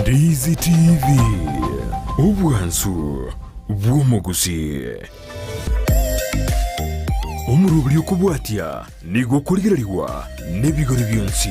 Ndizi TV, obwansu bw'omogusii. Omoroberi okobwatia nigo okorigererigwa nebigori bionsi.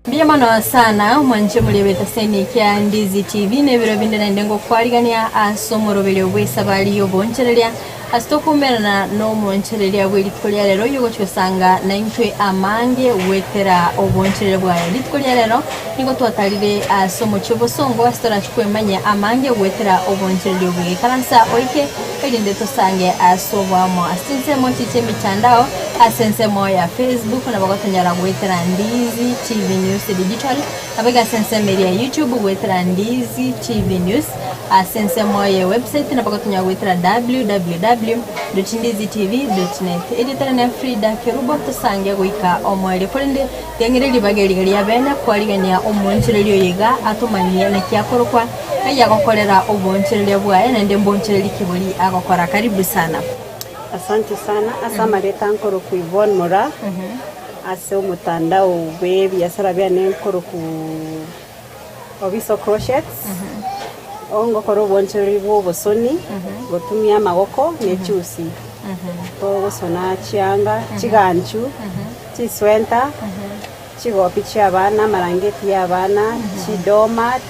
Mbuya mono sana mwanche muri ebeteseni kia Ndizi TV na ebiro binde naende ngokwarigania ase omoroberio bw'esabari y'obonchereria ase tokomerana n'omonchereria bwe rituko ria rero oyio ogochia gosanga naintwe amange goetera obonchereria bwaye. Rituko ria rero nigo twatarire ase omochie obosongo ase torachi kwemanyia amange goetera obonchereria obo. Ikaransa oike erinde tosange ase oboamo ase chinsemo echi chi'emitandao ase ensemo ya Facebook nabo gotonyora goetera Ndizi TV News Digital, nabo iga ase ensemo eria ya YouTube goetera Ndizi TV News, ase ensemo ye website nabo gotonyora goetera www.ndizitv.net. Erieta riane Frida Kerubo tosange goika omoerio korende tiang'ire ribaga eriga ria bene kwarigania omoonchoreria oyo iga atomanyie naki akorokwa Ng'ai agokorera oboonchoreria bwaye naende mbonchorerie ki boria agokora. Karibu sana. Asante sana ase amareta nkorokwa Yvonne Moraa ase omotandao bwe ebiasara biane nkorokwa Obiso Crochets oo ngokora obonchoreri bwa obosoni gotumia amagoko ne chiusi togosona chianga chiganchu chiswenta Chigopi chi'abana, amarangeti y'abana, chidomat,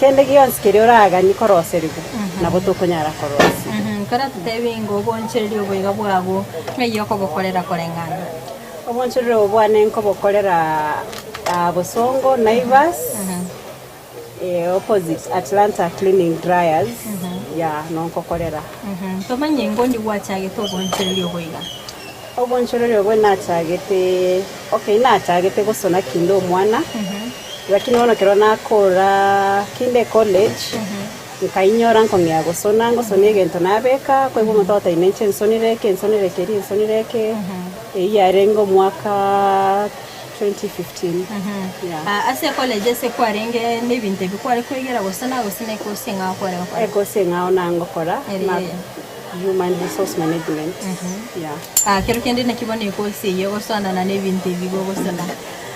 kende gionsi keria oraganie koroserigwa, nabo tokonyara korosia. Koratotebie ng'a obonchereri obo iga bwago, ng'ai okobokorera koreng'ana? Obonchereri obo bwane nkobokorera Bosongo, Naivas, opposite Atlanta Cleaning Dryers, yeah, noo nkokorera. Tomanye ng'a onde gwachagete obonchereri obo iga? Obonchoreri obwo nachagete, okay nachagete gosona kinde omwana, lakini bono ekero nakora kinde college, nkainyora nkong'ea gosona, ngosona egento nabeka, koigwa omonto agoteba inche nsonire eke, nsonire keria, nsonire eke, eyio yarenge omwaka 2015, yeah. Ah, ase ecollege ase kwarenge na ebinto ebi kware kwegera gosona gose na ekosi eng'ao kware gokora? Ekosi eng'ao nangokora, Ere na eye. Human resource management, yeah. Ah, kero kende naki bono ekosi eyio egosonana na ebinto ebi gogosona?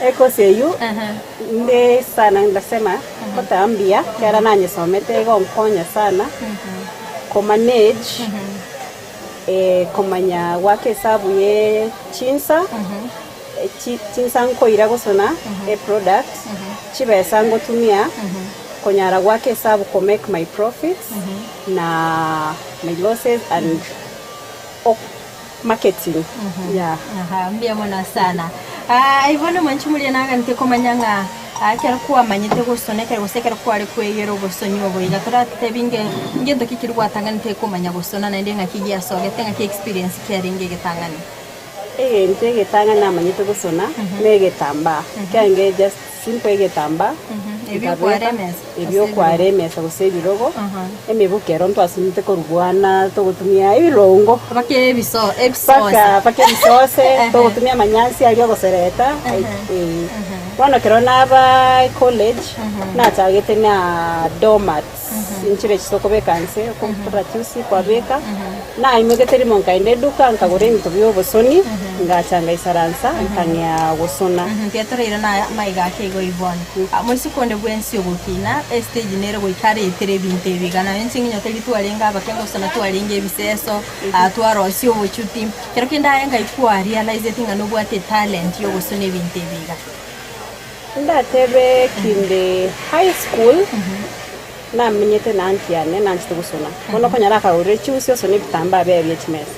Ekosi eyio Aha. inde sana ndasema koteba mbuya ekero nanyesomete egonkonya sana komanage komanya goaka esabu ye chinsa, chi chinsa nkoira gosona eproduct, chibesa ngotumia konyara goaka esabu ko make my profits. Na my losses and ok marketing yeah. Aha, mbuya mono sana. Ah, igo bono mwanchi moria naganete komanya ng'a ah, ekero kwamanyete gosona ekero gose ekero kware kwegera obosoni obo iga toratebi nge ngento ki keria gwatanganete komanya gosona naende ng'aki giasogete ng'aki experience kiarenge egetang'ani? Egento egetang'ani namanyete gosona na egetambaa, kiarenge just simple egetambaa, Ebio okwara emesa, gose ebio okwara emesa gose ebirogo, emebuko ero ntwasimete korwa bwana togotumia ebirongo. Mpaka ebiso ebisose. Mpaka mpaka ebisose, togotumia amanyasi aria ogosereta, eh. Bono ekero naba ecollege, nachagete na doormats. Inchire echi tokobeka nse, okobora chiusi kwabeka, naimogete rimo nkaenda eduka nkagora ebinto bia obosoni, ngacha ngaisaransa nkang'ea gosona. Mbuya toraire na amaiga ake igo Yvonne. Moiseke onde bwensi ogokina estage nere goika aretere ebinto ebi iga. Naye inche ng'inyete riria twarenge abake gosona twarenge ebiseso, twarosia obochuti. Kero kende aye ngai kwarealizeti ng'a nobwate etalent ya ogosona ebinto ebi iga. Ndatebe kinde high school namenyete na aunty yane nanchete gosona, bono okonyora akagorire chiusi osone ebitambaa biaye bie chimesa.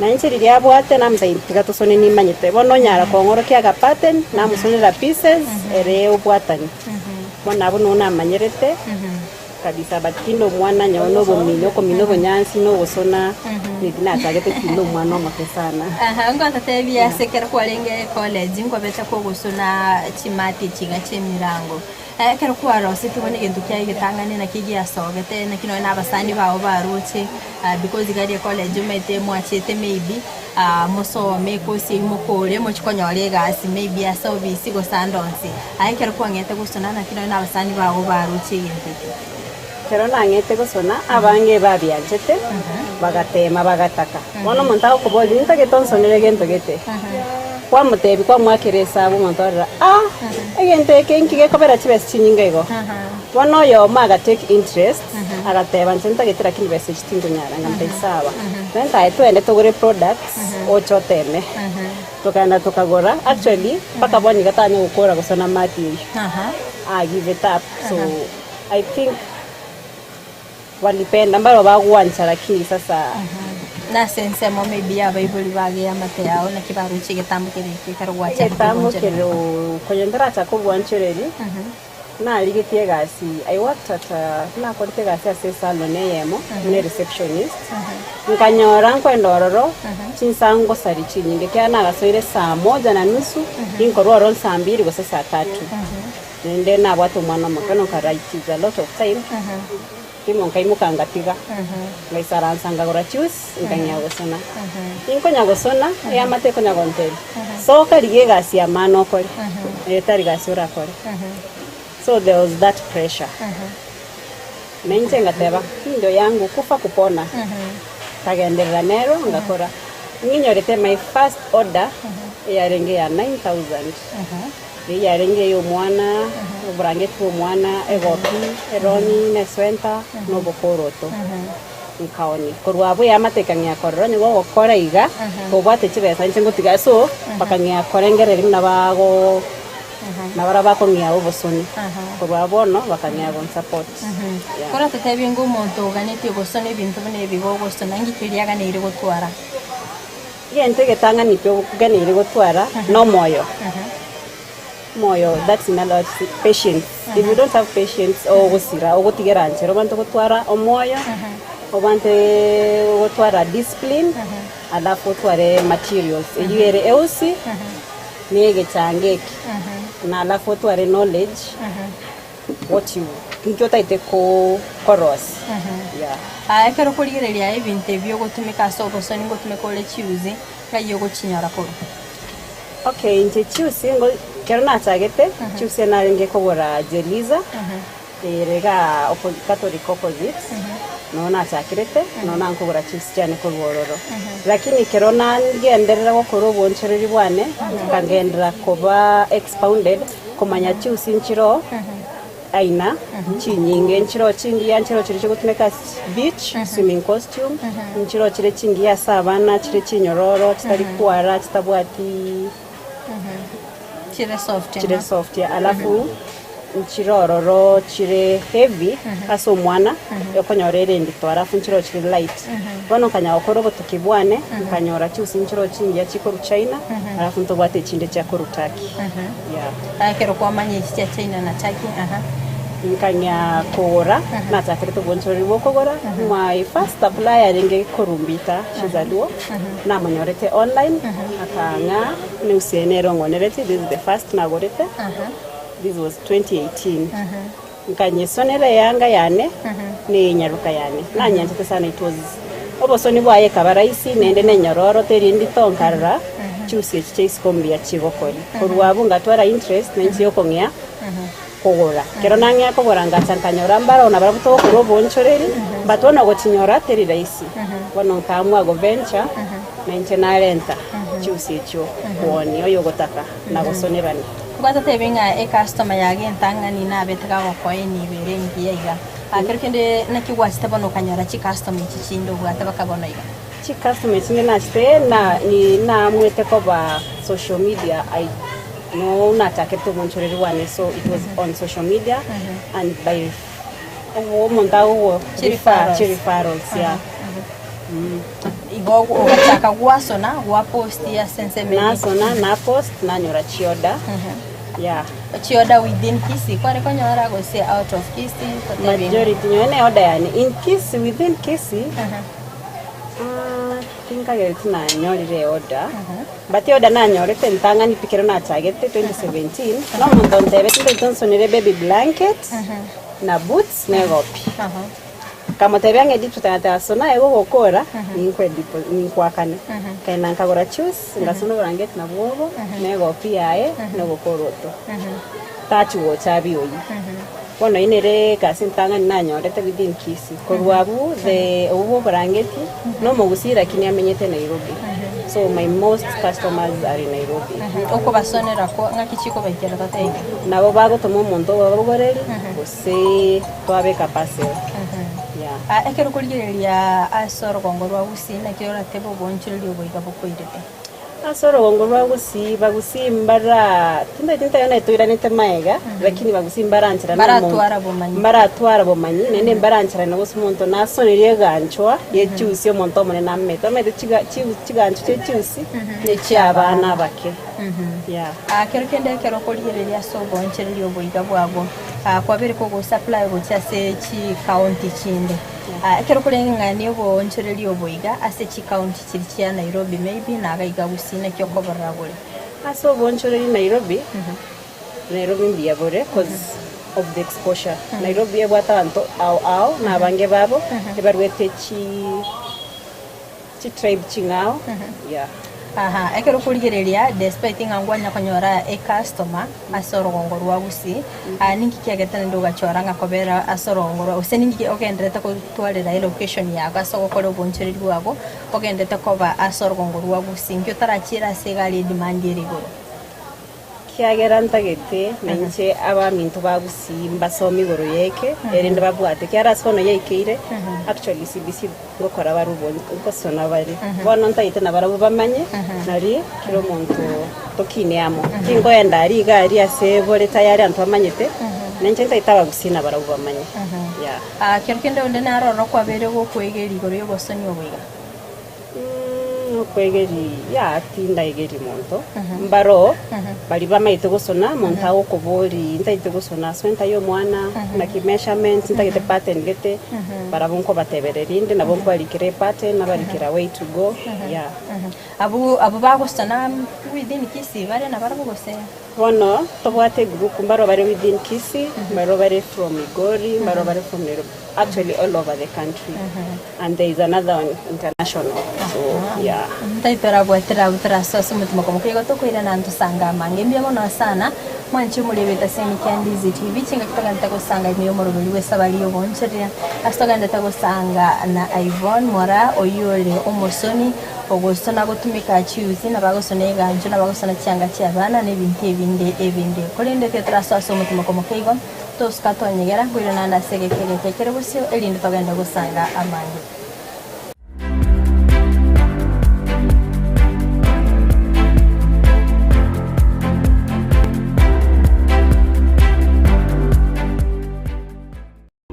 Na inche riria abwate namotebia tiga tosone nimanyete, bono onyara kong'orokia aga pattern namosonera pieces ere obwatani. Bono abwo nigo namanyerete. Kabisa but kinde omwana nyawe na obomino okomina obonyansi na ogosona maybe nachagete kinde omwana omoke sana. Aha, ngotatebia ase ekero kwarenge college nkobete kogosona chimati echi iga chi'emirango. Ekero kwarosetie bono egento kiaye egetang'ani naki giasogete, naki nonye na abasani bao baroche because iga aria ecollege omanyete mwachete maybe mosome ecourse eywo mokore mochie konyora egasi maybe ase ofisi gose ande onsi. Aye ekero kwang'ete gosona naki nonye na abasani bago baroche egento ekio? Ekero nang'ete gosona, abange babianchete, bagateema, bagataka. Bono omonto agokoboria, Nintagete onsonere egento gete? Kwamotebia, kwamoakera esabu, omonto arora, Ah! Egento eke inki gekobera chibesa chinyinge igo? Bono oyomo aga take interest, agateba, Inche ntagete lakini besa echi tinkonyara, nkamotebia, Sawa, renta aye twende togore products, oche oteme. Tokagenda tokagora, actually, mpaka bono iga tanya gokora gosona mat eyio, a give it up, so. I think walipenda mbaro bagwancha lakini sasa. Nase ensemo maybe y'abaibori bage y'amate yao naki baroche egetambo keria ekio ekero gwachakete Egetambo gwancherera. kero konya ntarachaka obwanchereri narigetie egasi I worked at a nakorete egasi ase esalon eyemo buna ereceptionist nkanyora nkoenda ororo chinsa ngosari chinyinge ekiagera nagasoire saa moja na nusu ninkorwa ororo saa mbiri gose saa tatu. Naende nabwate omwana omoke nokara it is a lot of time, rimo nkaimoka ngatiga, ngaisaransa nkagora chiusi nkang'ea gosona. Ninkonya gosona, eamate ekonya gontebia, soka rigia egasi ya maana okore, eye tari gasi orakore. So there was that pressure. Na inche ngateba, hii ndio yangu kufa kupona. Nkagenderera nero ngakora. Ng'inyorete my first order eyarenge ya 9000. Eyio yarenge ey'omwana, oborangeti bw'omwana, egopi, erong'i, na eswenta, na obokoroto. Nkaonia. Korwa abwo eamate ekang'ea korora onye gogokora iga, kobwate chibesa inche ngotiga so, bakang'ea korengereria buna bago nabarabwo bakong'ea obosoni. Korwa abwo bono, bakang'ea gonsupport. Yeah. Kore totebie ng'a omonto oganetie gosona ebinto buna ebi gogosona, ng'iki eria aganeire gotwara? Egento egetang'ani kioganeire gotwara nomoyo, omoyo that's in other words patience, if you don't have patience ogosira ogotigera nchera obante gotwara omoyo, obante gotwara discipline, alafu otware materials eywo ere eusi na egechango eke, na alafu otware knowledge. What you inki otaete ko korosia yeah. Aya ekero okorigereria ebinto ebi ogotumeka ase obosoni ngotumeka ore chiusi, ng'ai ogochinyora korwa? Okay inche chiusi ngo ekero nachagete chiusi narenge kogora Jeliza ere igaa oppo Catholic opposite noo nachakerete noo nankogora chiusi chiane korwa ororo. Lakini ekero nagenderera gokora obonchoreri bwane nkagenderera koba expounded Komanya chiusi nchiroo aina chinyinge, nchiroo chingiya, nchiroo chiria chigotumeka ase beach, swimming costume, nchiroo chire chingiya ase abana, chire chinyororo, chitari kwara, chitabwati Chire soft chire soft alafu nchire ororo chire heavy ase omwana okonyora ere endito alafu nchiroo chire light. Bono nkanya gokora obotuki bwane, nkanyora chiusi nchiroo chingiya chikorwa China, alafu ntobwate echinde chiakorwa Turkey. Yeah. Aya ekero kwamanya echi chia China na Turkey, aha. Nkang'ea kogora, nachakerete obonchoreri bwa okogora, my first supplier arenge korwa Mbita, she's a Luo, namonyorete online, akang'a neusi eye nere ong'oneretie, this is the first nagorete, this was 2018. Nkanyesonera eanga yane na enyaroka yane, nanyanchete sana it was obosoni bwaye ekaba rahisi naende nenyororo teri ndito nkarora chiusi echi chia isiko mbuya chigokori. Korwa abwo ngatwara interest na inche yokong'ea kogora. Ekero nang'ea kogora ngacha nkanyora mbaroo nabarabwo togokora oboonchoreri but bono gochinyora teri rahisi. Bono nkaamua go venture na inche narenta chiusi echio kwonia oyogotaka na gosonerania. Gwatotebia ng'a ecustomer yago entang'ani nabete gagokoa enibo ere engiya iga. Ah, kero kende naki gwachete bono okanyora chicustomer echi chinde obwate baka bono iga? Chicustomer echi nde nachete na ni naamwete koba social media I no nachakete obonchoreri bwane so it was on social media and by omonto agogo Chi refer referrals. chi referrals yeah. Igo ogachaka gwasona, gwapost ase ensemo eye. Nasona, napost, nanyora chioda, yeah. Chioda within Kisii kware konyora gose out of Kisii totebie. Majority nyowe ne order yane in Kisii, within Kisii, ah. Tinkagereti nanyorire eorder, but eorder nanyorete entang'ani pi kero nachagete 2017, na omonto ontebete ntaete onsonere baby blanket, na boots, na egopi. Nkamotebia ng'a edipsot agateba sona aye gogokora, ninkwe dipo ninkwakane. Nkaenda nkagora chiusi, ngasona oborangeti nabwo obo, na egopi yaye, na ogokoroto. Tachi gocha abie oyio. Bono eyio nere egasi entang'ani nanyorete within Kisii. Korwa abwo the obwo bwa oborangeti, na omogusii lakini amenyete Nairobi. So my most customers are in Nairobi. Okobasonera ko ng'aki chikobaikera totebe? Nabo bagotoma omonto obabogorerie, gose twabeka parcel. Yeah. Ah, ekero okorigereria ase orogongo rwa Gusii naki oratebe oboonchoreria oboiga bokoirete? Ase orogongo rwa Gusii, Bagusii mbara timbaeti ntayo netoiranete maega, lakini Bagusii mbarancherane omonto Mbaratwara bomanyi. mbaratwara bomanyi, naende mbarancherane gose omonto nasonerie eganchwa ye chiusi omonto omonene amete. Omanyete chiga chiu chiganchwa chie chiusi ne chia abana abake, yeah. Ah, kero kende ekero okorigereria ase oboonchoreria oboiga bwago, ah, kwabeire kogosupply gochia ase chikaunti chinde. Ah, ekero koreng'ania oboonchoreria oboiga ase chikaunti Chiri chia Nairobi maybe naga iga gusii naki okoborora bore. Ase obonchoreri Nairobi, Nairobi mbuya bore cause of the exposure. Nairobi ebwate abanto ao ao na abange babo ebaruete chi chi tribe ching'ao yeah. Aha, ekero okorigereria despite ng'a ngwanya konyora ecustomer ase orogongo rwa Gusii, ah ninki kiagerete naende ogachora ng'a kobera ase orogongo rwa gose ninki ogendererete kotwarera elocation yago ase ogokora obonchereri bwago, ogenderete koba ase orogongo rwa Gusii, inki otarachiere ase egari edemand ere igoro? Ekiagera ntagete nainche abaminto ba Gusii mbasome igoro y'eke, erinde babwate, ekiagera ase bono yaikeire, actually CBC ngokora bare obwo ngosona bare. Bono ntagete nabarabwo bamanye, nari kera omonto tokine amo. Tinkoenda aria iga aria ase bore tayari abanto bamanyete, nainche ntagete Abagusii nabarabwo bamanye, yeah. Ah, kero kende onde naroro kwabeire gokoegeria igoro y'obosoni obo iga? Nokoegeria yah tindaegeria monto, mbaro baria bamaete gosona, omonto agokoboria ntagete gosona sweta ya omwana, naki measurements, ntagete pattern gete, barabwo nkobatebereria inde, nabo nkobarikera epattern, nabarikera way to go, yeah. Abwo abwo bagosona within Kisii bare nabarabwo gose? Bono tobwate egroup mbaro bare within Kisii, mbaro bare from Migori, mbaro bare from Nairobi, actually all over the country and there is another one international so yeah. Ntai torabwatera abwo torasoe ase omotima komoka igo tokoirana ntosanga amange mbuya mono sana mwanche omoriebete ase Emikia Ndizi TV chingaki togenderete gosanga ime y'omoroberi bw'esabari y'ogoonchoreria ase togenderete gosanga na Yvonne Moraa oyio ore omosoni Ogosona gotumeka chiusi, na bagosona eganchwa, na bagosona chianga chi'abana, na ebinto ebinde ebinge. Korende ekero torasoe ase omotimoko omoke igo, tosuka twanyegera, nkoirana naende ase egeka egeke ekere bosio, erinde togende gosanga amange.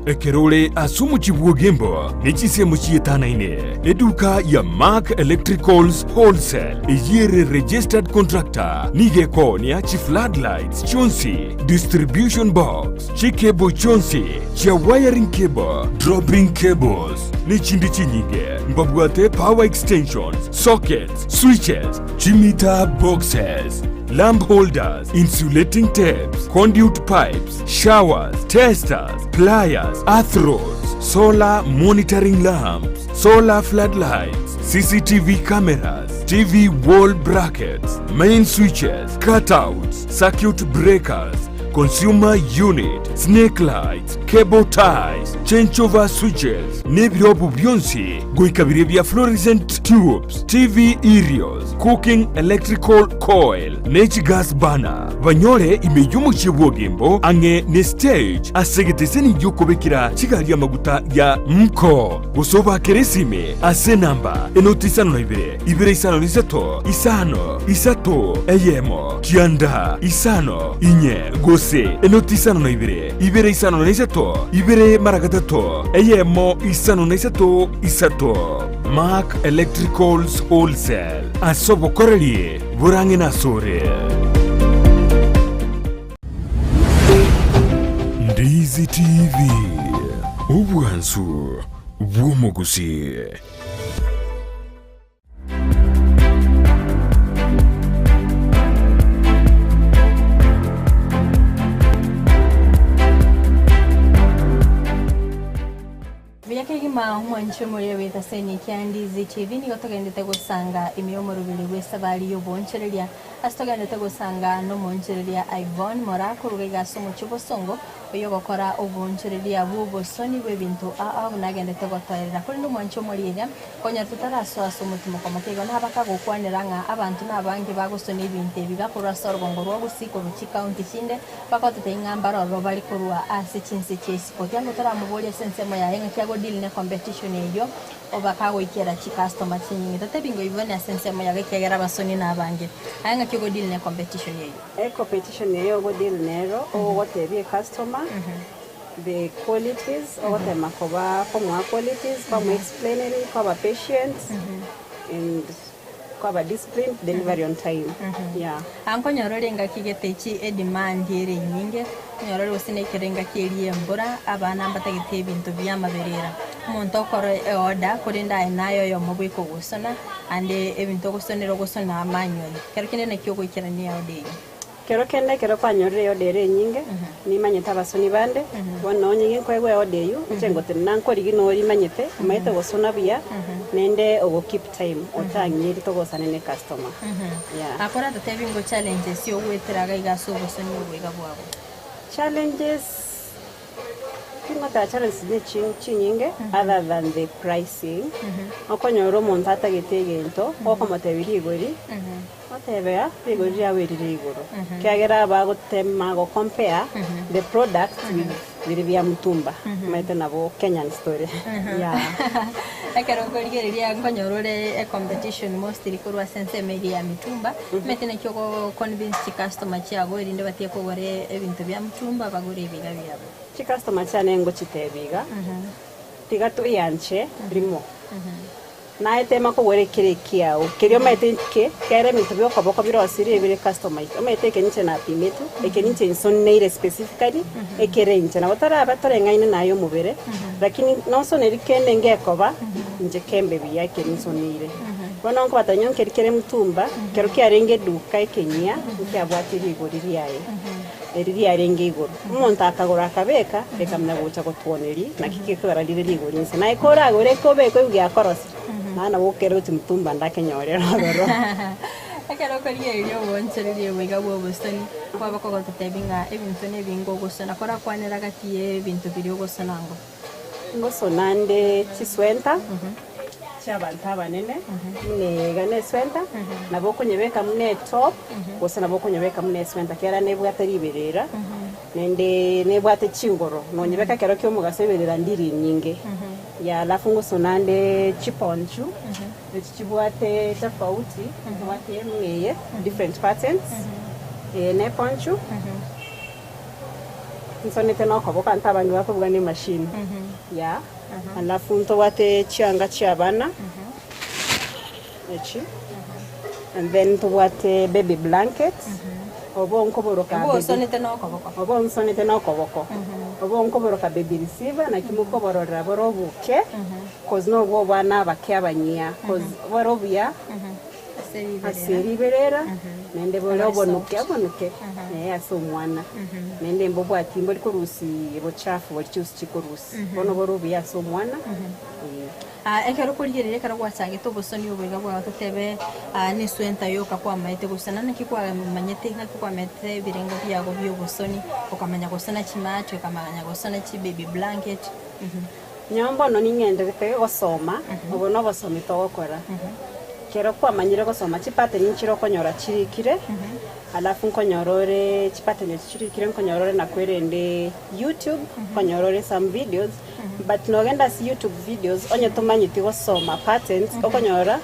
Ekero ore ase omochie bw'Ogembo ne chinsemo chietanaine, eduka ya Mark Electricals Wholesale eyio ere registered contractor nigo ekoonia chi floodlights chionsi, distribution box, chicable chionsi chia wiring cable, dropping cables ne chinde chinyinge. Mbabwate power extensions, sockets, switches, chimeter boxes, lamp holders, insulating tapes, conduit pipes, showers, testers, pliers, earth rods, solar monitoring lamps, solar floodlights, CCTV cameras, TV wall brackets, main switches, cutouts, circuit breakers, consumer unit, snake lights, cable ties, changeover switches, nebirobu bionsi goika biria bia fluorescent tubes, TV aerials, cooking electrical coil, ne chigas burner. Banyore ime y'omochie bw'Ogembo ang'e ne stage ase egeteseni gi'okobekera chigari amaguta ya Mko, gose obaakere esimi ase enamba enoti isano na ibere, ibere isano na isato, isano, isato, eyemo, kianda, isano, inye, gose enoti isano na ibere, ibere isano na isato, ibere mara gatato, eyemo, isano na isato, isato. Mark Electricals Wholesale, ase obokoreri Borang'e nasore. Ndizi TV, obwansu bw'omogusii. Kegima omwanche omoria bw'etaseni kia Ndizi TV nigo togendete gosanga ime y'omoroberi bw'esabari y'oboonchoreria ase togendete gosanga nomoonchoreria Yvonne Moraa koruga iga ase omochie obosongo oyo ogokora oboonchoreria bw'obosoni bw'ebinto ao ao buna agendete gotoerera korende omwanche omoria iga Konya totarasoa ase omotimoko omoke igo nabakagokwanera ng'a abanto nabange bagosona ebinto ebi bakorwa ase orogongo rwa Gusii korwa chikaunti chinde, bagototebia ng'a mbarororo bare korwa ase chinse chia isiko. Kiango toramoborie ase ensemo yaye ng'aki ago deal ne competition eyio bakagoikera chicustomer chinyinge. Totebi ng'a oibone ase ensemo yago ekiagera abasoni nabange. Aye ng'aki ogo deal ne competition eyio? Ecompetition eyio ogo deal nero, ogotebia ecustomer. The qualities, ogotema koba komoa qualities, komo explaineri, koba patient and koba disciplined, delivery on time, yeah. Aa nkonyora ore engaki gete echi edemand ere enyinge, nkonyora ore gose nekero engaki eria y'embura, abana mbatagete ebinto bia amaberera. Omonto okora eorder korende aye naye oyomo bweka ogosona, ande ebinto ogosonera ogosona manually. Kero kende naki ogoikerania eorder eyio? Kero kende ekero kwanyorire eoda ere enyinge, nimanyete abasoni bande, bono onye ginkoegwa eoda eyio, inche ngotenena nkorigia noria imanyete, omanyete gosona buya, naende ogo keep time, otang'ierie togosane ne customer, yeah. Akore atotebi ngo challenges ogwetera iga iga ase obosoni obo iga bwabo. Challenges, tingoteba challenges ne chinyinge other than the pricing, okonyora omonto atagete egento, gokomotebia rigori, Otebea, Rigori riao erire igoro, ekiagera abagotema go compare the product with biria bia mutumba, omanyete nabo Kenyans tore, yeah. Ekero okorigereria nkonyora ore ecompetition mostly korwa ase ensemo eria ya mitumba, omanyete naki ogo convince chicustomer chiago erinde batige kogora ebinto bia mutumba bagore ebiga biabo. Chicustomer chiane ngochitebia iga, tiga toianche rimo. Naye tema kogora ekero ekiao, keria omanyete inki kere ebinto bi'okoboko birosirie ebire customized. Omanyete eke ninche napimetwe, eke ninche nsoneire specifically, ekere inche. Nabo torabe toreng'aine naye omobere, lakini nonsonerie kende ngekoba, inche kembe buya ekeri nsoneire. Bono nkobatebia onye nkeri kere mtumba, kero kiarenge eduka ekenyia, nkiabwate rigori riaye, eri riarenge igoro. Omonto akagora akabeka, ekamanya gocha gotwoneria, naki gekogera rire rigori inse. Naye koragore ekobekwa ebu giakorosire, naye nabo okere gochia mtumba ndakenyorere ororo. Ekero okorigereria oboonchoreria obo iga bw'obosani, kwaba kogototebia ng'a ebinto nebinge ogosona, korakwanera gati y'ebinto biria ogosona ngo. Ngosona nde chiswenta chi'abanto abanene, buna eye iga neswenta, nabo okonyebeka buna etop, gose nabo okonyebeka buna eswenta ekiagera nebwate riberera, naende nebwate chingoro, nonyebeka ekero kia omogaso eberera ndiri rinyinge. Yeah, alafu ngosona nde chiponchu, echi chibwate tofauti, ntobwate buna eye, different patterns, eye ne eponchu. Nsonete nokoboko abanto abange bakobuga ne emachine yeah alafu ntobwate chianga chia abana echi and then ntobwate baby blanket obo nkoboroka Obo baby osonete nokoboko. obo nsonete nokoboko obo nkoboroka baby receiver naki mokobororera bore oboke cause nobwo obwana abake abanyia cause bore obuya. Ase riberera, naende bore obonuke obonuke, ee, ase omwana, naende mbobwati mbori korusia obochafu boria chiusi chikorusia, bono bore obuya ase omwana, ee. Ekero okorigereria ekero gwachagete obosoni obo iga bwao totebe neswenta yoka kwamaete gosona naki kwamanyete ng'aki kwamaete ebirengo biago bia obosoni, okamanya gosona chimati, okamanya gosona chibaby blanket. Nyowe mbono ning'enderete gosoma, obo nobosomi togokora. Kero kwamanyire gosoma chipattern nchire okonyora chirikire, alafu nkonyora ore chipattern echi chirikire nkonyora ore nakwo erende YouTube, nkonyora ore some videos, but nogenda ase YouTube videos onye tomanyeti gosoma patterns, okonyora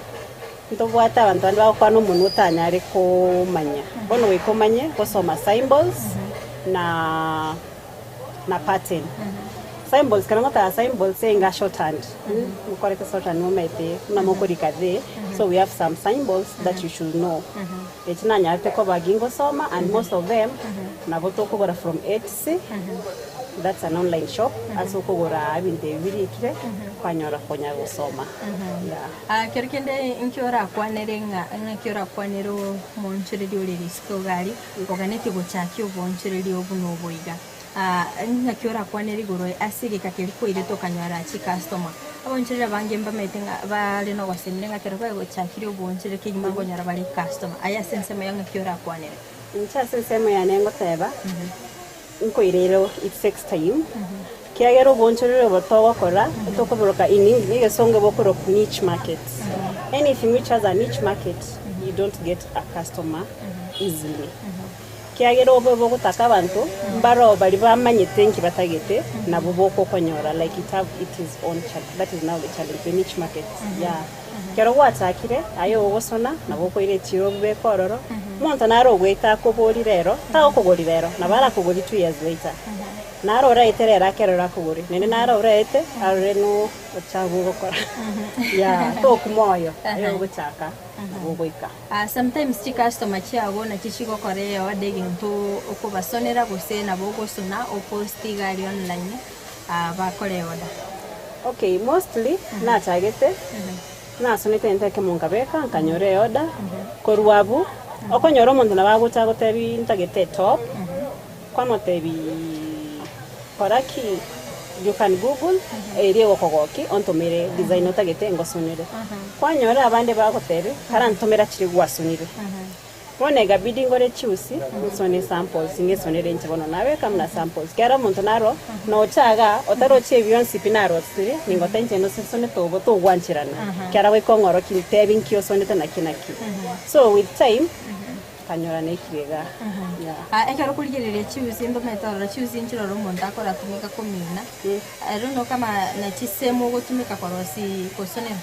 ntobwate abanto bande bagokwana omonwe otanyare komanya. Bono goika omanye gosoma symbols na. na pattern. Symbols ekero ngotara symbols enga shorthand, mokorete shorthand momanyete buna mokorika the, so we have some symbols that you should know. Echi nanyarete koba gingosoma and most of them nabo tokogora from Etsy, that's an online shop ase okogora ebinto ebi birikire kwanyora konya gosoma, yeah. Kero kende inki orakwanere ng'a ng'aki orakwanere omoonchoreria ore risiko iga aria, oganetie gochakia oboonchoreria obwo buna obo iga. Ng'aki orakwanere igoro ase egeka keria kwairete okanyora chicustomer? Abaonchoreri abange mbamaete ng'a bare nogosemia ng'a ekero bagochakire oboonchoreri kegima nkonyora bare customer. Aye ase ensemo yao ng'aki orakwanere? Inche ase ensemo yane ngoteba, nkoireire it takes time, kiagera oboonchoreri obo togokora, tokoboroka in English egesongo bokorokwa niche market. Anything which has a niche market, you don't get a customer easily. Kiagera obobe bogotaka abanto mbaroo baria bamanyete nki batagete nabwo boka okonyora like it have it is own that is now the challenge the niche market yeah kero gwachakire aye ogosona nabo okoira echiro obibeke ororo omonto naro ogoeta akobori rero tagokogori rero nabo arakogori 2 years later naro oraete rero akere orakogori naende naro oraete arore no ochagu ogokora yeah tokwa moyo aye ogochaka nabo ogoika. Sometimes chicustomer chiago nachio chigokora eorder egento okobasonera gose nabo ogosona opost iga aria online bakore eorder. Okay, mostly nachagete nasonete egento ekemo nkabeka nkanyora eorder, korwa abwo okonyora omonto nabo agocha agotebi ntagete etop, kwamotebiiii kora ki you can google eria egokogokia ontomere design otagete ngosonere. Kwanyora abande bagotebia karantomera chiria gwasonire. Bono egabidi ngore chiusi nsone samples ngesonere inche bono nabeka buna samples kera omonto naro nocha igaa otarochi ebi bionsi pi narosire ningoteba inche nosonete obo togwancherana kera goika ong'orokie ntebi nki osonete naki naki. So with time. Nkanyora naikire igaa. Yeah. Ah, ekero okorigereria chiusi ntomanyete ororo chiusi nchiroro omonto akoratumeka komina I don't know kama na chisemo ogotumeka korosi kosonera.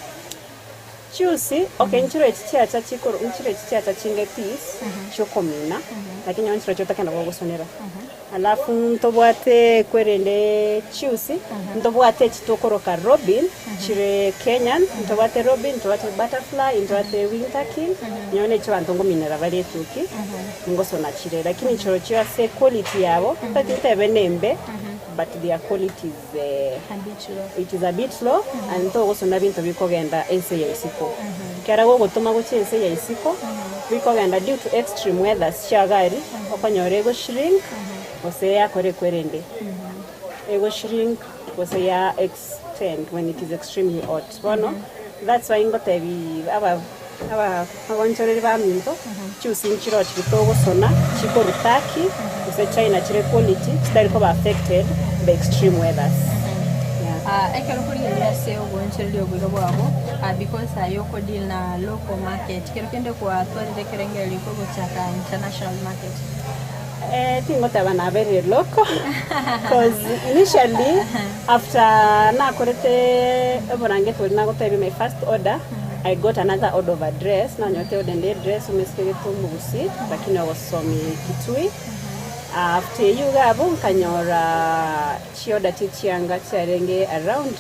Chiusi, okay nchiro echi chiacha chikoro nchiro echi chiacha chinge piece chiokomina lakini nonye nchiro chiotake nabo ogosonera. Alafu ntobwate kwerende chiusi, ntobwate echi tokoroka robin chire Kenyan, ntobwate robin, ntobwate butterfly, ntobwate winter king, nonye na echio abanto nkominera bare etuki, ngosona chire. Lakini chirochio ase equality yabo, tari ntebe nembe, but their quality is it is a bit low and togosona binto bikogenda ense ya isiko. Ekero gogotoma gochia ense ya isiko, bikogenda due to extreme weathers chiagari, okonyora ego shrink gose yakora ekwerende, ego shrink gose ya extend when it is extremely hot. Bono that's why ngotebi aba aba abaonchoreri baminto, chiusi nchiroo chiria togosona chikorwa Turkey gose China chire quality chitari koba affected by extreme weathers, yeah. Ah, ekero okorigereria ase oboonchoreria oboigo bwabo, ah, because aye oko deal na local market, kero kende kwatwarire ekerengererio kia ogochaka international market? Eh, tingoteba naberire local cause initially after nakorete oborangeti boria nagotebia my first order, I got another order of a dress, nanyorete order ende ya edress omesike gete omogusii lakini ogosomia Kitui. After eyio iga abwo nkanyora chiorder chia chianga chiarenge around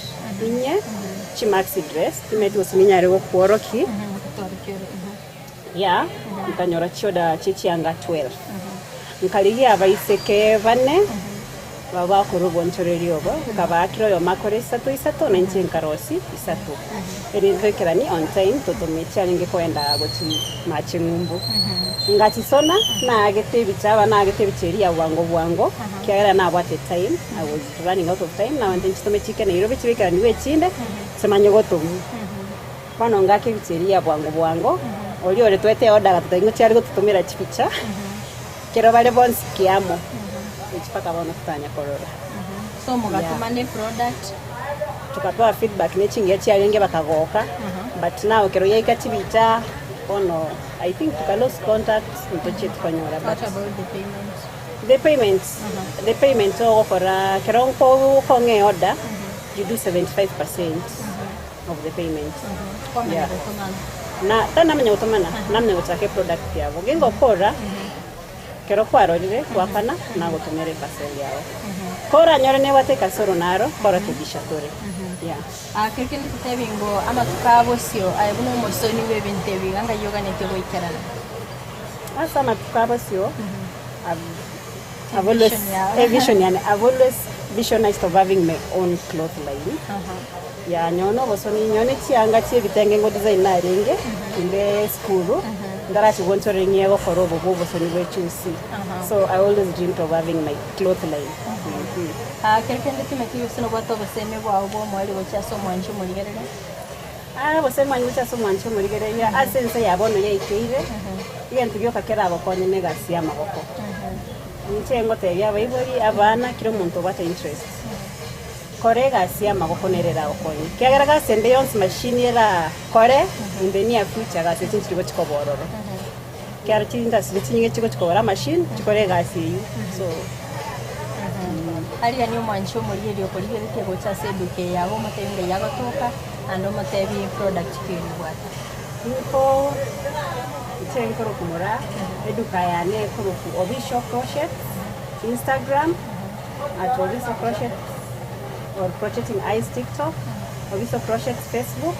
inye, chimaxi dress, timanyeti gose ninyare gokworokia. Yeah, nkanyora chioda chie chianga 12. Nkarigia abaiseke bane abwo bakora obonchoreria obo, nkabaakera oyomo akore isato isato, na inche nkarosia isato. Erinde toikeranie on time totome chiarenge koenda gochia mache ng'umbu. Ngachisona, naagete ebicha aba naagete ebicha eria ya bwango bwango, ekiagera nabwate time, I was running out of time, nabante nchitome chiike Nairobi chibekeranigwe echinde, chimanye gotomwa. Bono ngaka ebicha eria ya bwango bwango, oria oretwete eorder agatotebia ng'a chiare gototomera chibicha, ekero bare bonsi kiamo, echi mpaka bono totanya korora. So mogatomana eproduct. Tokatoa feedback ne chingiya chiarenge bakagoka, but now ekero yaika chibicha, bono I think tuka lose contact ntochieti konyora but What about the payment? the payment, the payment ogokora ekero nko okong'a eorder, you do 75%. of the payment. Kwamanya Yeah. gotomana. Na tanamanya gotomana, namanya gochaka eproduct yabo. Gingokora, kero kwarorire, gwakana, nagotomera eparcel yao. Koranyore nebwate ekasoro naro, korekebisha tore. Yeah. Ah, kero kende totebi ngo amatuko a bosio aye buna omosoni bw'ebinto ebi iga ngai oganetie goikerana. Ase amatuko a bosio, I've, I've always, Vision yao. a vision yane, I've always visionized of having my own cloth line. Yah nyowe nobosoni nyowe ne chianga chia ebitenge ngo design narenge inde esukuru ntarachia gonchorera ng'ie gokora obo bwa obosoni bwe echusi so I always dreamt of having my cloth line yeah. Ah, kero kende timanyeti gose nobwate obosemia bwao bwa omoerio gochia ase omwanchi omorigereria. Ah, gose mwanyi gochia ase omwanchi omorigereria, ase ense ya bono yaikeire, egento gioka keragokonye na egasi ya amaboko. Inche ngotebia abaibori, abana, kera omonto obwate interest, kora egasi ya amaboko nere eragokonye. Ekiagera gasi ende yonsi machine erakore in the near future gasi echi nchiri gochi koba ororo. Ekiagera chindustry chinyinge chigochi kogora amachine, chikore egasi eywo so. Ariganie omwanchi omorigereria okorigeretie gocha ase eduka eye yago omotebi ng'ai agotoka, naende omotebi product ki oyobwate. Nko inche nkorokwa Moraa, eduka yane ekorokwa Obisho Crochet, Instagram at Obiso Crochet or Crocheting Eyes TikTok, Obiso Crochet Facebook,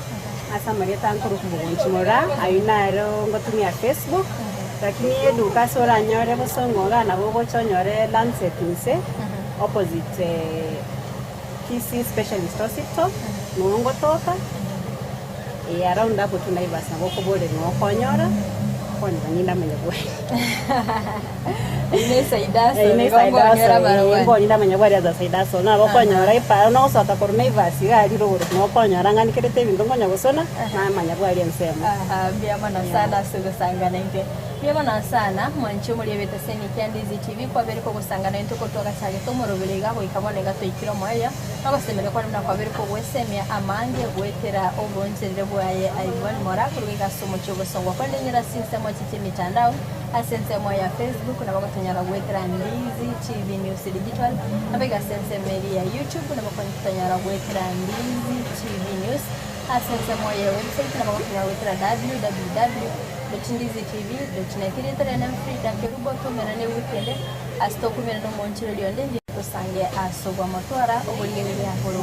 ase amarieta nkorokwa Mogonchi Moraa, ayio naro ngotumia Facebook. Lakini eduka ase oranyore bosongo igaa nabo ogocha onyore Lancet inse opposite Kisii Specialist Hospital, noo ngotoka, eh around abwo tu Naivas nabo okoboria noo okonyora, okonyora ninde amanye bwari. Ime eside ase Ime igo eside nkonyora ase, barabwo. nkonyora amanye bwari ase eside ase nabo okonyora epara nogosoka korwa Naivas iga aria rogoro nabo okonyora ng'anikerete ebinto nkonya gosona, namanya bwari ensemo. Aha, mbuya mono sana ase ogosangana intwe. Mbuya mono sana, mwanche omori ebeteseni kia Ndizi TV kwabeire kogosangana intwe korwa twagachagete omoroberi iga goika bono iga toikire omoerio, nogosemeria kwane buna kwabeire kogwesemia amange goetera obooncherere bwaye Yvonne Moraa korwa iga ase omochie obosongo. Korende inyora ase chinsemo echi chi'emitandao, ase ensemo ya Facebook nabo gotonyora goetera Ndizi TV News Digital, nabo iga ase ensemo eria ya YouTube nabo gotonyora goetera Ndizi TV News. Ase ensemo ye website nabo gotonyora goetera www.ndizitv.net. Erieta riane Frida Kerubo, tomerane ewiki ende ase tokomerana omoonchoreria onde, tosange ase obwamotwara oborigereria boro.